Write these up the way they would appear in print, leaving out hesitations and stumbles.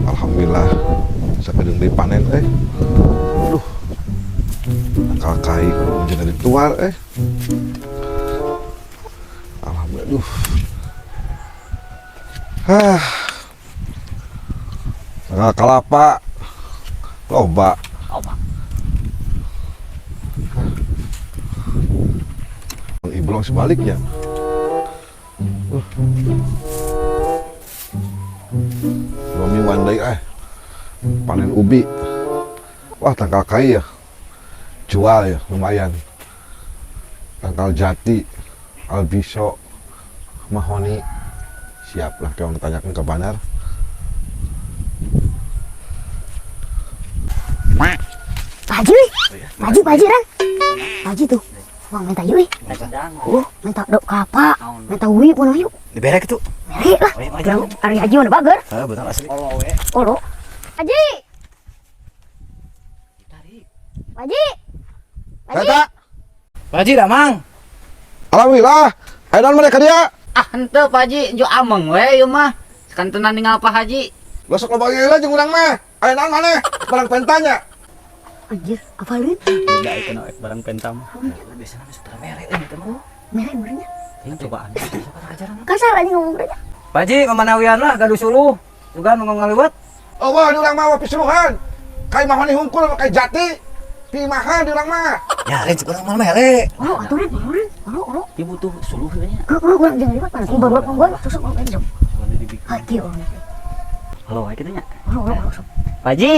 Alhamdulillah sakedeung deui panen eh. Aduh. Tangkal kai kudu jadi tuar eh. Alhamdulillah. Duh. Hah. Tangkal kalapa. Loba. Loba. Iblong sebaliknya. Nomi wandai eh. Panen ubi. Wah, tangkal kai ya. Jual ya, lumayan. Tangkal jati, albiso, mahoni. Siap lah kalau tanyakan ke Banar. Pak Haji, Pak Haji, Pak Haji kan? Pak Haji tuh. Wah, minta yuk, ih. Oh, minta dok kelapa, minta uwi pun ayo. Diberek itu. Merek lah. Ari Haji mana bager? Ah, betul asli. Oh, Haji. Pak Haji. Pak Haji. Tata, Pak Haji damang. alhamdulillah. Ayo naon mereka dia. Ah, henteu Pak Haji, jo ameng we ieu mah. Sakantenan ningal Pak Haji. Gosok loba geula jeung urang mah. Ayo naon maneh? Barang pentanya. Anjir, apa lu? Beda itu no, barang pentam. Biasanya masuk merek ini teh mah. Merek merenya. Ini cobaan. Kasar aja ngomong aja. Pak Haji mamanawian lah gaduh suluh. Juga mau ngaliwat. Oh, wah, di urang mah pisuruhan. Kai mahoni hungkul kai jati. Pimahan di urang mah. Ya, lain urang mah merek. Oh, aturan, aturan. Oh, oh. Dia butuh suluh nya. Gua gua jangan liwat panas. Baru gua susuk gua ini sok. Hati orang. Halo, kitu nya. Oh, oh, oh, sok. Pak Haji,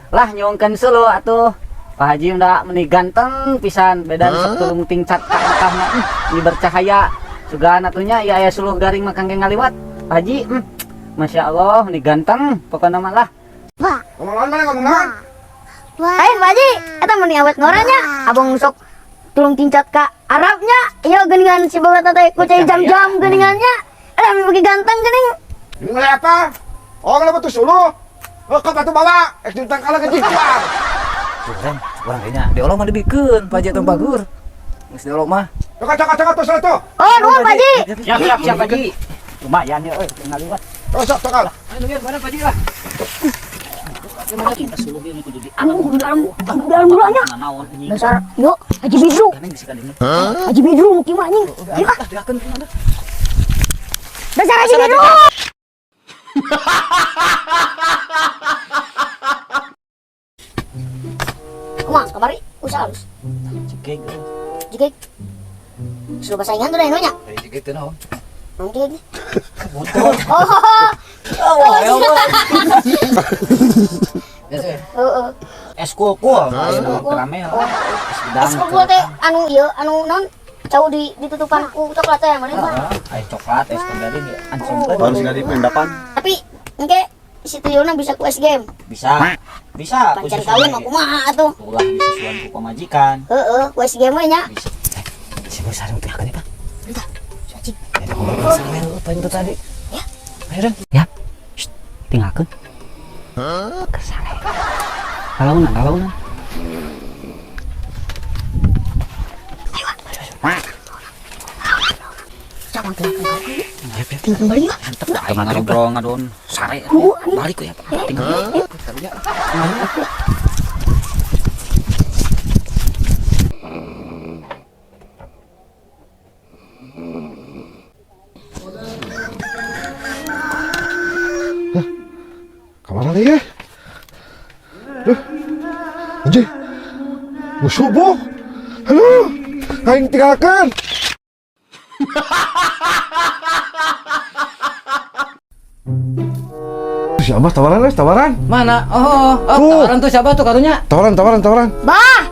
lah nyongkeun suluh atuh. Pak Haji udah meni ganteng pisan, beda sok tulung tingcat ka Mekah mah. Ini bercahaya. Sugan atunya ieu aya suluh garing mah kangge ngaliwat. Pak Haji, Masya Allah, meni ganteng pokokna mah lah. Wah, Ngomong naon maneh ngomong naon? lain Pak Haji, eta meni awet ngoranya. Abang sok tulung tincat ka Arabnya. Iya geuningan si bawa teh ku cai jam-jam geuningannya. Eta meni bagi ganteng geuning. Ini mulai apa? Oh, kenapa tuh suluh? Oh, kau batu bawa, ek di tangkal ke jikuar. Tuh, Ren, urang kayaknya diolong mah dibikeun Pak Haji tong bagur. Geus diolong mah. Cokot, cokot, cokot, tuh, tuh. Oh, nuhun Pak Haji. Siap, siap, siap Pak Haji. Lumayan ya, euy, ngaliwat. Tuh, sok, cokot. Ayo nungguin mana Pak Haji lah. Anu kudu dalam dalam dulu nya. Dasar, yuk, Haji Bidru. Haji Bidru nu kieu mah anjing. Ayo ah. Dasar Haji Bidru. Kumaha kamari? Usaha halus. Cekek. Jigeg. Sudah saingan tuh dah nya. Cekek teh naon? Naon jigeg? Butuh. Oh. Oh, ayo. Heeh. Es kul-kul, karamel. Es kul teh anu ieu anu naon? Cau di ditutupan ku coklat teh mana mah. Ais coklat, es strawberry di ansongkeun. Harus nggak dipendapan. Tapi engke si tuyulna bisa ku es game. Bisa. Bisa. Pancen kawin mah kumaha atuh. Ulah disusuan ku pamajikan. Heeh, ku es game we nya. Bisa. Si bos sareng teh kan, Pak. Entah, si Acik. Ya, ngobrol sareng apa itu tadi? Ya. Ayo, Ren. Ya. Shh, tinggalkeun. Kesale. Kalaunan, kalaunan. Cabang tinggalkeun balik. Tinggalkeun balik lah. Mantep, ngobrol ngadon sare. Balik ya, Pak. Tinggal. Kamana nih ya? Duh. Anjing. Mau subuh. Halo. Aing tinggalkan. Si Abah tawaran, Les, tawaran. Mana? Oh, oh, Tuh. tawaran tuh siapa tuh karunya? Tawaran, tawaran, tawaran. Bah,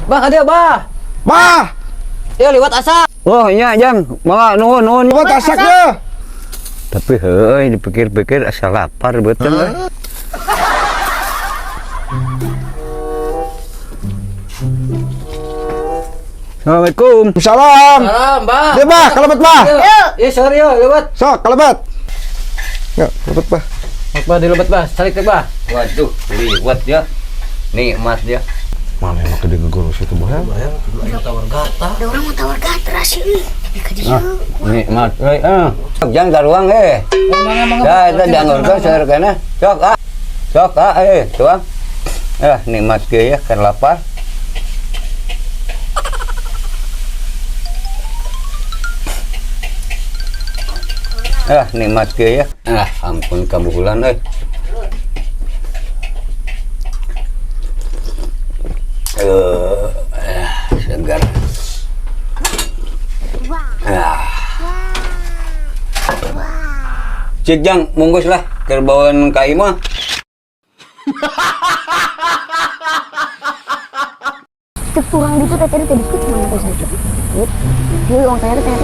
Bah, ka bah. Bah, Yo liwat asa. Oh iya jang, malah nuhun nuhun. buat asaknya. Tapi heuy dipikir-pikir asa lapar betul euy. Assalamualaikum. Salam. Salam, bah. Ya, bah, kalebet, bah. Yo, sorry yo, lewat. Sok, kalebet. Ya, kalebet, bah. Bah, dilebet bah, salik teh bah. Waduh, liwat ya. Nikmat ya. Mana emang gede ngegorong situ, Bah? Bayang, kudu aya tawar gata. ada orang mau tawar gatra sih. Ka dieu. Nikmat euy. Sok jang daruang eh. Ya, eta dianggurkeun seueur keneh. Sok ah. Sok ah tuang. Ah, nikmat kieu ya keur lapar. Ah, nikmat kieu ya. Ah, ampun kabuhulan euy. Segar. Ah. Cik jang munggus lah keur bawaan ka imah. Cek turang ditu teh tadi teh dikit mana teh sedikit. Ieu uang saya teh.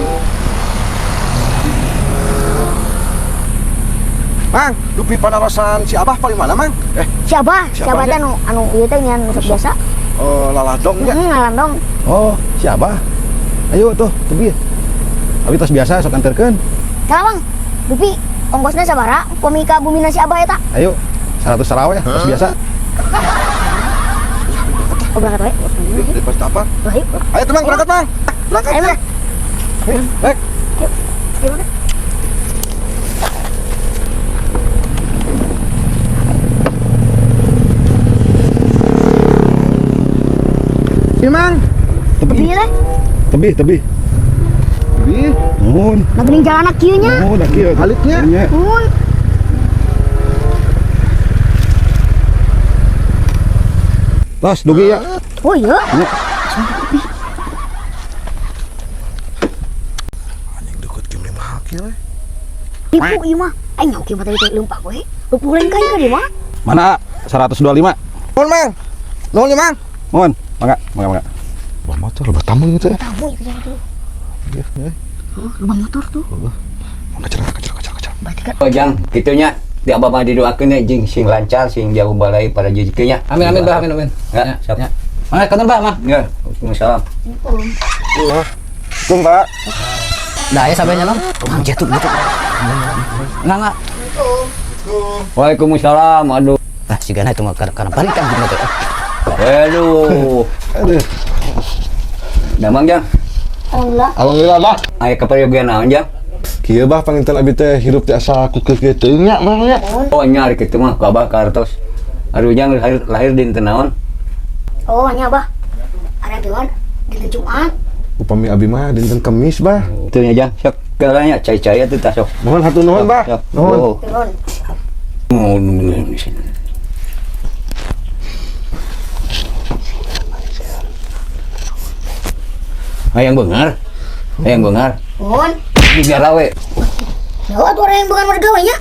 Mang, dupi panarosan si Abah paling mana, Mang? Si Abah, si Abah teh anu anu ieu teh nyan sok biasa. Oh, laladong nya. Lalandong. Oh, si Abah. Ayo tuh, tebi. Abi tos biasa sok anterkeun. Salah, Bang. Dupi ongkosna sabaraha upami ka bumina si Abah eta? Ayo, 100 sarawe ya, tos biasa. Oh, berangkat we. Daripada apa? Ayo. Ayo tuh, Mang, berangkat, Mang. Berangkat. Ayo, Mang. Baik. Ayo, berangkat. Iya, Mang. Tebi. Tebi teh. Tebi, tebi. Tebi. Nuhun. Nah geuning jalanna kieu nya. Nuhun, kieu. Halitnya. Nuhun. Tos, dugi ya. Oh iya. Anjing deket kieu mah mahal kieu we. Tipu ieu mah. Aing nyaho kieu mah tadi teh leumpah we. Leumpah lain kai ka dieu mah. Mana? 125. Nuhun, Mang. Nuhun ya, Mang. Nuhun. Mangga, mangga, mangga. Wah, motor lebah tamu gitu ya. Tamu itu jangan tuh. Iya, iya. Oh, lubang motor tuh. Kacer, kacer, kacer, kacer. Berarti kan Oh, jang kitunya di abah mah didoakeun nya jeung sing lancar sing jauh balai para rezeki nya. Amin amin bah, amin amin. Ya, siap. Ya. Mangga kantor bah, mah. Ya, Waalaikumsalam. Assalamualaikum, Pak. Dah ya sabenya long. Mang jatuh gitu. Enggak enggak. Waalaikumsalam. Aduh. Ah, sigana itu mah karena balikan gitu teh. Aduh. Aduh. Damang jang. Alhamdulillah. Alhamdulillah, Bah. Aya kaparyogian naon jang? Kieu bah panginten abi teh hirup teh asa ku kieu teuing nya, Bah nya. Oh, nya ari kitu mah ku abah kartos. Aduh jang lahir lahir dinten naon? Oh, nya Abah. Ada dewan dinten Jumat. Upami abi mah dinten Kemis, Bah. Teu nya jang, sok kalanya cai-cai atuh tah sok. Mohon hatur nuhun, Bah. Nuhun. Oh. Turun. Oh, Hayang beungar. Hayang beungar. Nuhun. Digarawe. Ya atuh orang yang bukan warga we nya.